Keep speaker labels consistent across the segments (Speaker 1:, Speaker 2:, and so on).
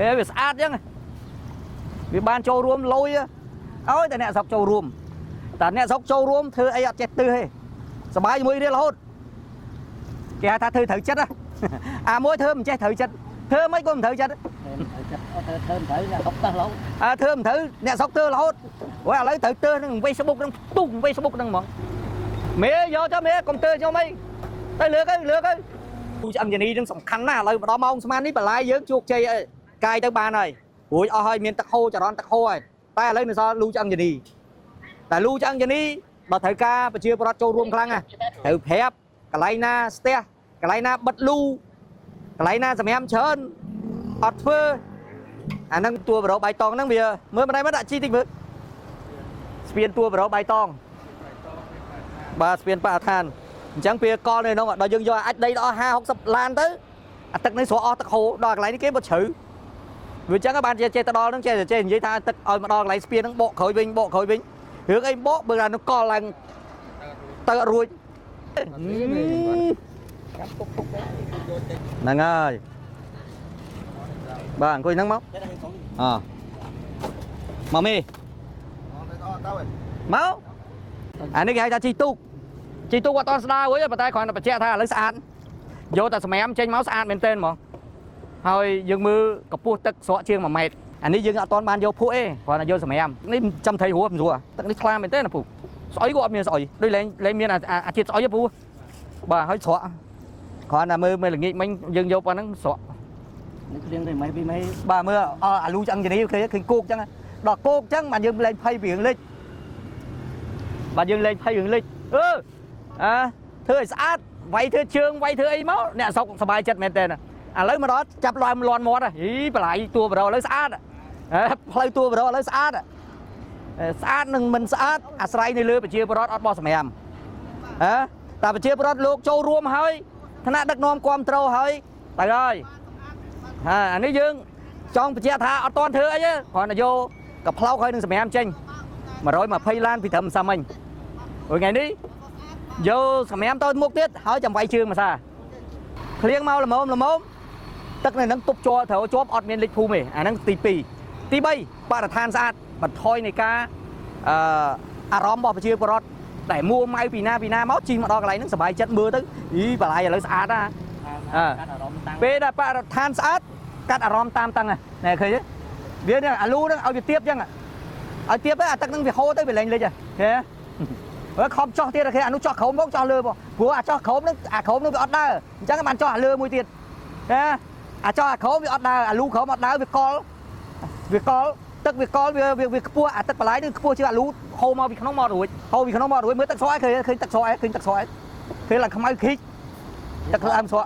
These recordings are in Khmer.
Speaker 1: ពេលវាស្អាតចឹងវាបានចូលរួមលុយឲ្យតែអ្នកស្រុកចូលរួមតែអ្នកស្រុកចូលរួមធ្វើអីអត់ចេះទិសទេសบายជាមួយគ្នារហូតគេហៅថាធ្វើត្រូវចិត្តអាមួយធ្វើមិនចេះត្រូវចិត្តធ្វើមិនក៏មិនត្រូវចិត្ត
Speaker 2: ធ្វើមិនត្រូវអ្នកស្រុកទើសរហូត
Speaker 1: អើធ្វើមិនត្រូវអ្នកស្រុកទើសរហូតអូយឥឡូវត្រូវទើសនឹង Facebook នឹងផ្ទុះ Facebook នឹងហ្មងមេយកទៅមេកុំទើសខ្ញុំអីទៅលើកទៅលើកទៅឆ្អឹងជំនីនឹងសំខាន់ណាស់ឥឡូវដល់ម៉ោងស្មាននេះបន្លាយយើងជោគជ័យកាយទៅបានហើយរួចអស់ហើយមានទឹកហូរចរន្តទឹកហូរហើយតែឥឡូវនៅសល់លូឆ្អឹងជំនីតែលូឆ្អឹងជំនីបើត្រូវការប្រជាពលរដ្ឋចូលរួមខ្លាំងណាស់ត្រូវប្រាប់កន្លែងណាស្ទះកន្លែងណាបិទលូកន្លែងណាសម្រាមច្រើនអត់ធ្វើអាហ្នឹងតួបរោបៃតងហ្នឹងវាមើលមិនដែរមើលដាក់ជីតិចមើលស្ពានតួបរោបៃតងបាទស្ពានបរិស្ថានអញ្ចឹងពេលកលនៅក្នុងដល់យើងយកអាចដីដល់50 60ឡានទៅអាទឹកនេះស្រកអស់ទឹកហូរដល់កន្លែងនេះគេមកជ្រៅវាអញ្ចឹងបានចេះទៅដល់ហ្នឹងចេះចេះនិយាយថាទឹកឲ្យមកដល់កន្លែងស្ពានហ្នឹងបកក្រោយវិញបកក្រោយវិញរឿងអីបកបើថានោះកលឡើងទៅអត់រួចហ្នឹងហើយបាទអង្គុយហ្នឹងមកអមកមេមកអានេះគេហៅថាជីទូកជីទូកអត់តស្ដាររួចទេប៉ុន្តែគ្រាន់តែបញ្ជាក់ថាឥឡូវស្អាតយកតែសម្រាមចេញមកស្អាតមែនទែនហ្មងហើយយើងមើលកម្ពស់ទឹកស្រកជាង1ម៉ែត្រអានេះយើងអត់តបានយកភក់ទេគ្រាន់តែយកសម្រាមនេះចាំត្រីរួចមិនស្រួលទឹកនេះខ្លាមែនទែនណាពូស្អុយក៏អត់មានស្អុយដូចលែងលែងមានអាជាតិស្អុយទេពូបាទហើយស្រកគ្រាន់តែមើលមើលល្ងាចមិញយើងយកប៉ុណ្ណឹងស្រក
Speaker 2: នេះគ្លៀងទៅម៉េចពីម៉េច
Speaker 1: បាទមើលអាលូឆ្អឹងជំនីឃើញឃើញគោកចឹងដល់គោកចឹងបាទយើងលែងភ័យពីរឿងលិចបាទយើងលែងភ័យរឿងលិចអឺអាធ្វើឲ្យស្អាតវាយធ្វើជើងវាយធ្វើអីមកអ្នកស្រុកសบายចិត្តមែនតើឥឡូវមកដល់ចាប់លាន់លាន់មាត់ហីបន្លាយតួបរោឥឡូវស្អាតផ្លូវតួបរោឥឡូវស្អាតស្អាតនិងមិនស្អាតអាស្រ័យនៅលើប្រជាពលរដ្ឋអត់បោះសម្រាមហ៎តែប្រជាពលរដ្ឋលោកចូលរួមហើយថ្នាក់ដឹកនាំគ្រប់ត្រូលហើយទៅហើយហើយអានេះយើងចង់បញ្ជាក់ថាអត់តន់ធ្វើអីទេគ្រាន់តែយកកប្លោកហើយនឹងសម្រាមចេញ120ឡានពីត្រឹមសាមិញថ្ងៃនេះយកសម្រាមទៅមុខទៀតហើយចាំវាយជើងមួយសាភ្លៀងមកល្មមល្មមទឹកនៅនឹងទប់ជាប់ត្រូវជាប់អត់មានលិចភូមិទេអាហ្នឹងទី2ទី3បរិស្ថានស្អាតបន្ថយនៃការអឺអារម្មណ៍របស់ប្រជាពលរដ្ឋតែមួម៉ៅពីណាពីណាមកជិះមកដល់កន្លែងហ្នឹងសប្បាយចិត្តមើលទៅអីបន្លាយឥឡូវស្អាតណា
Speaker 2: កាត់អារម្មណ៍តាំង
Speaker 1: ពេលដែលបរិស្ថានស្អាតកាត់អារម្មណ៍តាមតឹងណែឃើញទេវានេះអាលូហ្នឹងឲ្យវាទៀបចឹងឲ្យទៀបទៅអាទឹកហ្នឹងវាហូរទៅវាលែងលិចហ៎ហើយខំចោះទៀតគេអានោះចោះក្រោមមកចោះលើមកព្រោះអាចោះក្រោមហ្នឹងអាក្រោមហ្នឹងវាអត់ដើរអញ្ចឹងបានចោះអាលើមួយទៀតហ៎អាចោះអាក្រោមវាអត់ដើរអាលូក្រោមអត់ដើរវាកលវាកលទឹកវាកលវាវាខ្ពស់អាទឹកបន្លាយហ្នឹងខ្ពស់ជាងអាលូហូរមកពីក្នុងមករួចហូរពីក្នុងមករួចមើលទឹកស្រកឃើញឃើញទឹកស្រកឃើញទឹកស្រកឃើញឡើងខ្មៅឃីកទឹកឡើងស្រក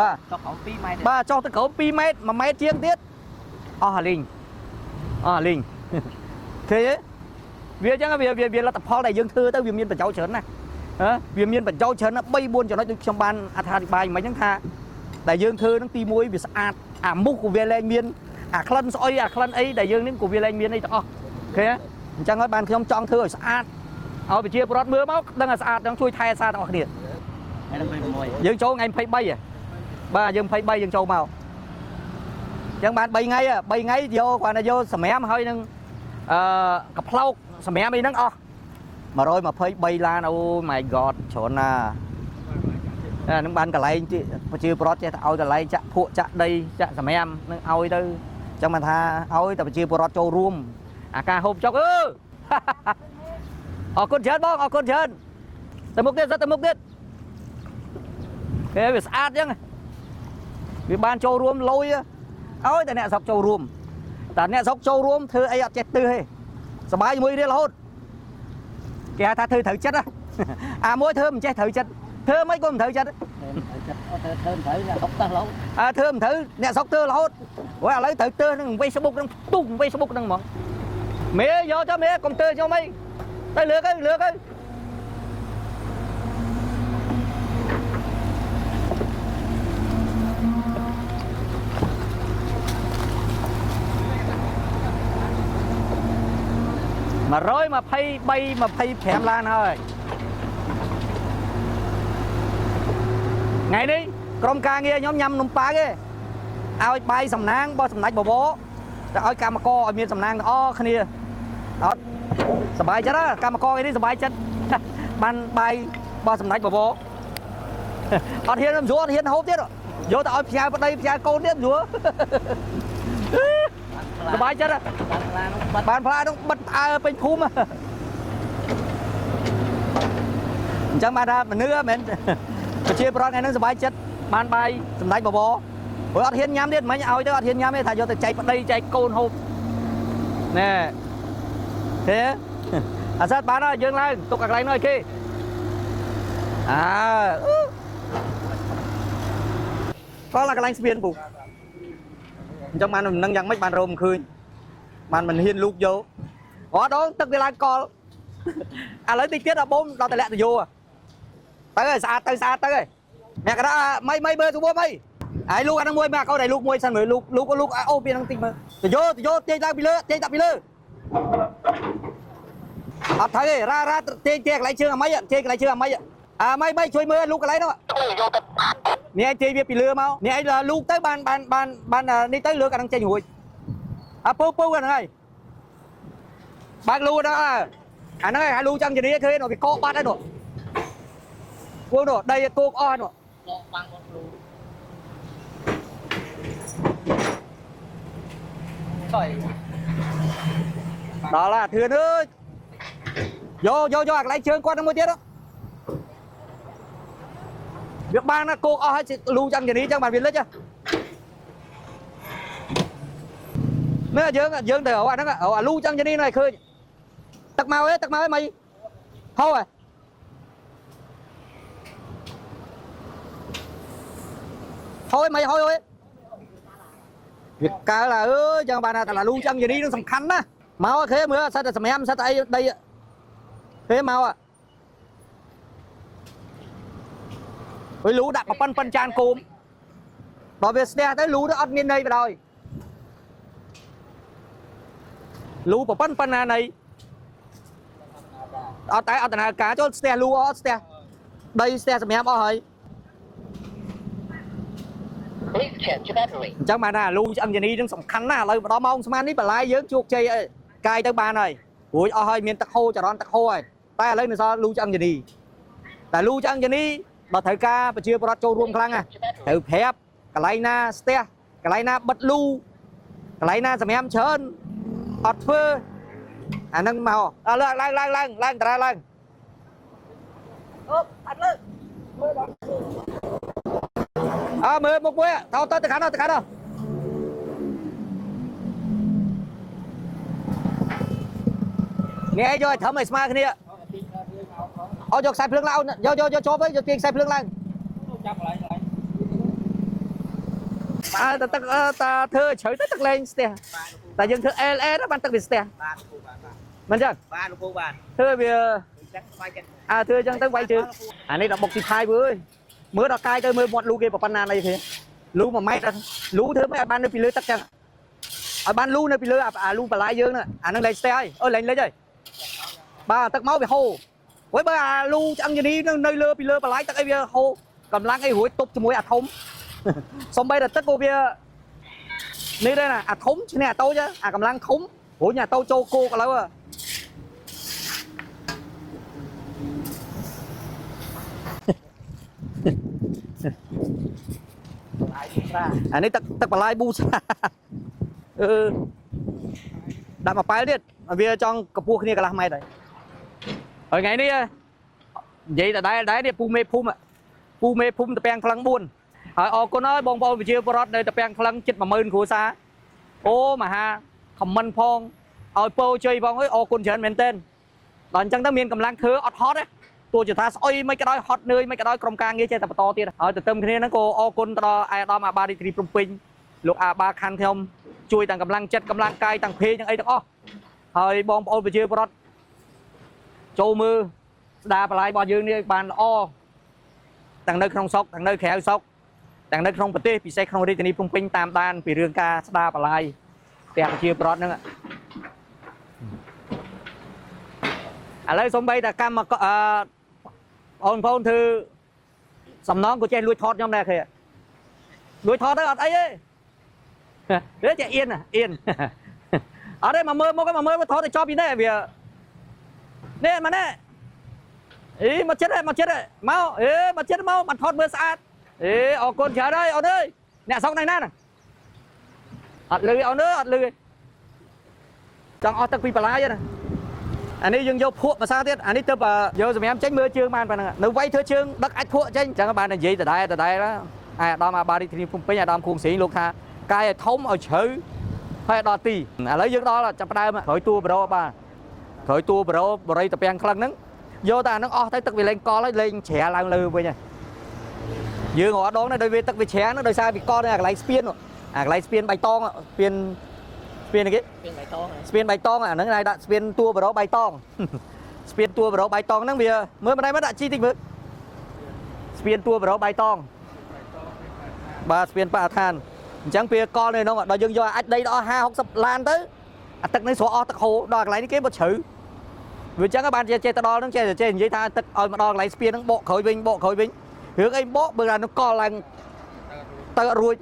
Speaker 1: បាទ
Speaker 2: ចុះក្រោម2ម៉ែត្រ
Speaker 1: បាទចុះទៅក្រោម2ម៉ែត្រ1ម៉ែត្រជាងទៀតអស់អាលីងអស់អាលីងឃើញទេវាអញ្ចឹងវាវាលទ្ធផលដែលយើងធ្វើទៅវាមានប្រយោជន៍ច្រើនណាស់ហ៎វាមានប្រយោជន៍ច្រើនណាស់3 4ចំណុចដូចខ្ញុំបានអត្ថាធិប្បាយមិញហ្នឹងថាដែលយើងធ្វើហ្នឹងទី1វាស្អាតអាមុខក៏វាលែងមានអាក្លិនស្អុយអាក្លិនអីដែលយើងនេះក៏វាលែងមានអីទាំងអស់ឃើញទេអញ្ចឹងហើយបានខ្ញុំចង់ធ្វើឲ្យស្អាតឲ្យប្រជាពលរដ្ឋមើលមកដឹងថាស្អាតហ្នឹងជួយថែរក្សាទាំងអស់គ្នា
Speaker 2: ថ្ងៃ26
Speaker 1: យើងចូលថ្ងៃ23ហ៎បាទយើង23យើងចូលមកអញ្ចឹងបាន3ថ្ងៃ3ថ្ងៃយកគ្រាន់តែយកសម្រាមហើយនឹងអឺកប្លោកសម្រាមអីហ្នឹងអស់123ឡានអូ my god ច្រើនណាស់អាហ្នឹងបានកន្លែងប្រជាពលរដ្ឋចេះតែឲ្យកន្លែងចាក់ភក់ចាក់ដីចាក់សម្រាមនឹងឲ្យទៅអញ្ចឹងបានថាឲ្យតែប្រជាពលរដ្ឋចូលរួមអាការហូបចុកអឺអរគុណច្រើនបងអរគុណច្រើនទៅមុខទៀតទៅមុខទៀតគេវាស្អាតចឹងវាបានចូលរួមលុយឲ្យតែអ្នកស្រុកចូលរួមតែអ្នកស្រុកចូលរួមធ្វើអីអត់ចេះទិសទេសบายជាមួយគ្នារហូតគេហៅថាធ្វើត្រូវចិត្តអាមួយធ្វើមិនចេះត្រូវចិត្តធ្វើមិនក៏មិនត្រូវចិត្ត
Speaker 2: ចិត្តធ្វើធ្វើមិនត្រូវអ្នកស្រុកទើសរហូត
Speaker 1: អើធ្វើមិនត្រូវអ្នកស្រុកទើសរហូតអូយឥឡូវត្រូវទើសនឹង Facebook នឹងផ្ទុះ Facebook នឹងហ្មងមេយកទៅមេកុំទើសខ្ញុំអីទៅលើកទៅលើកទៅ123 25ឡានហើយថ្ងៃនេះក្រុមការងារខ្ញុំញ៉ាំនំប៉ាគេ ឲ្យបាយសំណាងរបស់សម្ដេចបវរទៅឲ្យកម្មករឲ្យមានសំណាងទាំងអស់គ្នាអត់សบายចិត្តហ៎កម្មករឯនេះសบายចិត្តបានបាយរបស់សម្ដេចបវរអត់ហ៊ានមិនស្រួលអត់ហ៊ានហូបទៀតយកទៅឲ្យផ្ញើប្តីផ្ញើកូនទៀតស្រួលសบายចិត្ត
Speaker 2: បានផ្លានោះបាត់
Speaker 1: បានផ្លានោះបិទអើពេញភូមិអញ្ចឹងបានថាមនុស្សមិនប្រជាប្រដ្ឋថ្ងៃហ្នឹងសบายចិត្តបានបាយសម្ដេចបវរព្រោះអត់ហ៊ានញ៉ាំទៀតមិញឲ្យទៅអត់ហ៊ានញ៉ាំទេថាយកទៅចែកប្តីចែកកូនហូបណែទេអាសាបានហើយយើងឡើងទុកកន្លែងនោះឲ្យគេអើក៏កន្លែងស្ពានពូអញ្ចឹងបានមិននឹងយ៉ាងម៉េចបានរោមឃើញបានមិនហ៊ានលូកយកអត់ដងទឹកវាឡើងកលឥឡូវតិចទៀតដល់បូមដល់តម្លាក់ទៅយោទៅហើយស្អាតទៅស្អាតទៅហើយអ្នកកណ្ដាលមិនមិនមើលទៅមួយមិនហើយលូកអាហ្នឹងមួយមកកូនឲ្យលូកមួយសិនមើលលូកលូកលូកអូពីហ្នឹងតិចមើលទៅយោទៅយោទាញឡើងពីលើទាញដាក់ពីលើអត់ត្រូវទេរ៉ារ៉ាទាញទាញកន្លែងជើងអាម៉េចទាញកន្លែងជើងអាម៉េចអាម៉េចម៉េចជួយមើលលូកកន្លែងហ្នឹងនេះឯងទាញវាពីលើមកនេះឯងលូកទៅបានបានបានបាននេះទៅលើកអាហ្នឹងចេញរួចអាពូពូហ្នឹងហើយបើកលូដល់អាហ្នឹងហើយលូចឹងជានេះឃើញវាកកបាត់ហើយនោះគួងនោះដីគោកអស់នោះ
Speaker 2: កកបាំងមកគ្រូចុយ
Speaker 1: ដល់ហើយធឿនអើយយកយកយកអាកន្លែងជើងគាត់ហ្នឹងមួយទៀតវាបានណាគោកអស់ហើយលូចឹងជានេះចឹងបានវាលិចនេះយើងយើងទៅអាហ្នឹងអាលូចឹងជានេះណែឃើញទឹកមកអីទឹកមកអីមិនហូរហ៎ហូរមិនហូរហូរវាកើឡាអើយចឹងបានថាលូចឹងជានេះនឹងសំខាន់ណាស់មកគេមើលសិតតែសម្រាមសិតតែអីដីគេមកអើយលូដាក់ប៉ិនប៉ិនចានគោមដល់វាស្ទះទៅលូទៅអត់មានន័យបណ្ដោយលូប៉ិនប៉ិនណាន័យអត់តែអត់ដំណើរការចូលស្ទះលូអត់ស្ទះដីស្ទះសម្រាមអស់ហើយ
Speaker 2: Please change battery.
Speaker 1: អញ្ចឹងបានថាលូឆ្អឹងជំនីនឹងសំខាន់ណាស់ឥឡូវមកដល់ម៉ោងស្មាននេះបន្លាយយើងជោគជ័យអីកាយទៅបានហើយរួចអស់ហើយមានទឹកហូរចរន្តទឹកហូរហើយតែឥឡូវនៅសល់លូឆ្អឹងជំនីតែលូឆ្អឹងជំនីបើត្រូវការប្រជាពលរដ្ឋចូលរួមខ្លាំងណាស់ត្រូវប្រាប់កន្លែងណាស្ទះកន្លែងណាបិទលូកន្លែងណាសម្រាមច្រើនអត់ធ្វើអាហ្នឹងមកអើឡើងឡើងឡើងឡើងឡើងតារាឡើង
Speaker 2: អូអត់លើ
Speaker 1: អើមើលមុខមួយថោទៅទៅខាងនោះទៅខាងនោះនេះឯងយកឲ្យត្រឹមឲ្យស្មើគ្នាអោយកខ្សែភ្លើងឡើងយកយកយកជាប់ទៅយកទាញខ្សែភ្លើងឡើង
Speaker 2: ចាប់កន្លែងកន្លែង
Speaker 1: អើតទឹកតាធ្វើជ្រៅទៅទឹកលែងស្ទះតែយើងធ្វើ LA ទៅបានទឹកវាស្ទះ
Speaker 2: បាទលោកពូបាទ
Speaker 1: មិនចឹង
Speaker 2: បាទលោកពូបាទ
Speaker 1: ធ្វើវា
Speaker 2: អញ្ចឹងស្បាយចិត្ត
Speaker 1: អើធ្វើចឹងទៅវាយជើងអានេះដល់បុកទីផាយវើយមើលដល់កាយទៅមើលមាត់លូគេប៉ុណ្ណាណីគេលូ1ម៉ែត្រលូធ្វើមិនឲ្យបាននៅពីលើទឹកចឹងឲ្យបានលូនៅពីលើអាលូបន្លាយយើងហ្នឹងអាហ្នឹងលែងស្ទះហើយអើលែងលិចហើយបាទទឹកមកវាហូរហួយបើអាលូឆ្អឹងជំនីនឹងនៅលើពីលើបន្លាយទឹកអីវាហូរកម្លាំងអីរួចទប់ជាមួយអាធំសំបីតែទឹកក៏វានេះដែរណាអាធំឈ្នះអាតូចអាកម្លាំងធំរួចអាតូចចូលគោកឥឡូវអានេះទឹកទឹកបន្លាយប៊ូសាអឺដាក់មួយប៉ែលទៀតវាចង់កម្ពស់គ្នាកន្លះម៉ែត្រហើយហើយថ្ងៃនេះនិយាយដដែលដែរនេះពូមេភូមិពូមេភូមិតពាំងផ្លឹង4ហើយអរគុណហើយបងប្អូនប្រជាពលរដ្ឋនៅតពាំងផ្លឹងជិត10000គ្រួសារអូមហាខមមិនផងឲ្យពោជ័យផងអើយអរគុណច្រើនមែនទែនដល់អញ្ចឹងទៅមានកម្លាំងធ្វើអត់ហត់ទេទោះជាថាស្អុយមិនក៏ដោយហត់នឿយមិនក៏ដោយក្រុមការងារចេះតែបន្តទៀតហើយទៅទឹមគ្នាហ្នឹងក៏អរគុណទៅដល់អាយដាមអាបារាជធានីភ្នំពេញលោកអាបាខណ្ឌខ្ញុំជួយទាំងកម្លាំងចិត្តកម្លាំងកាយទាំងភេទាំងអីទាំងអស់ហើយបងប្អូនប្រជាពលរដ្ឋចូលមើលស្ដារបន្លាយរបស់យើងនេះបានល្អទាំងនៅក្នុងស្រុកទាំងនៅក្រៅស្រុកទាំងនៅក្នុងប្រទេសពិសេសក្នុងរាជធានីភ្នំពេញតាមដានពីរឿងការស្ដារបន្លាយផ្ទះប្រជាពលរដ្ឋហ្នឹងឥឡូវសំបីតែកម្មអឺបងប្អូនធ្វើសំណងក៏ចេះលួចថតខ្ញុំដែរគេលួចថតទៅអត់អីទេ ចេះអៀនអៀនអត់ទេមកមើលមកមកមើលថតទៅចប់ពីនេះវានេះមកនេះអីមកចិត្តមកចិត្តមកអេមកចិត្តមកបានថតមើលស្អាតអេអរគុណច្រើនហើយអូនអើយអ្នកស្រុកណៃណាអត់លឺអូនអើយអត់លឺចង់អស់ទឹកពីបន្លាយណាអានេះយើងយកភក់ភាសាទៀតអានេះទៅយកសម្រាប់ចេញមើលជើងបានប៉ុណ្ណឹងនៅវ័យធ្វើជើងដឹកអាចភក់ចេញអញ្ចឹងបាននិយាយដដែលដដែលអាដាមអាបារីធានីភ្នំពេញអាដាមខួងស្រេងលោកថាកាយឲ្យធំឲ្យជ្រៅហើយដល់ទីឥឡូវយើងដល់ចាប់ផ្ដើមក្រោយតួប្រូបាទក្រោយតួប្រូបរិយតពាំងក្លឹងហ្នឹងយកតែអាហ្នឹងអស់ទៅទឹកវាលែងកលហើយលែងជ្រាឡើងលើវិញហើយយើងរាល់ដងនេះដោយវាទឹកវាជ្រាហ្នឹងដោយសារវាកលនៅអាកន្លែងស្ពានអាកន្លែងស្ពានបៃតងស្ពានស្ពានគេ
Speaker 2: ពេលបៃតង
Speaker 1: ស្ពានបៃតងអាហ្នឹងគេដាក់ស្ពានតួបរោបៃតងស្ពានតួបរោបៃតងហ្នឹងវាមើលមិនដែរមើលដាក់ជីតិចមើលស្ពានតួបរោបៃតងបាទស្ពានបរិស្ថានអញ្ចឹងពេលកលនៅក្នុងដល់យើងយកអាចដីដល់50 60ឡានទៅអាទឹកនេះស្រកអស់ទឹកហូរដល់កន្លែងនេះគេមកជ្រៅវាអញ្ចឹងបានចេះទៅដល់ហ្នឹងចេះចេះនិយាយថាទឹកឲ្យមកដល់កន្លែងស្ពានហ្នឹងបកក្រោយវិញបកក្រោយវិញរឿងអីបកបើអានោះកលឡើងទៅរួច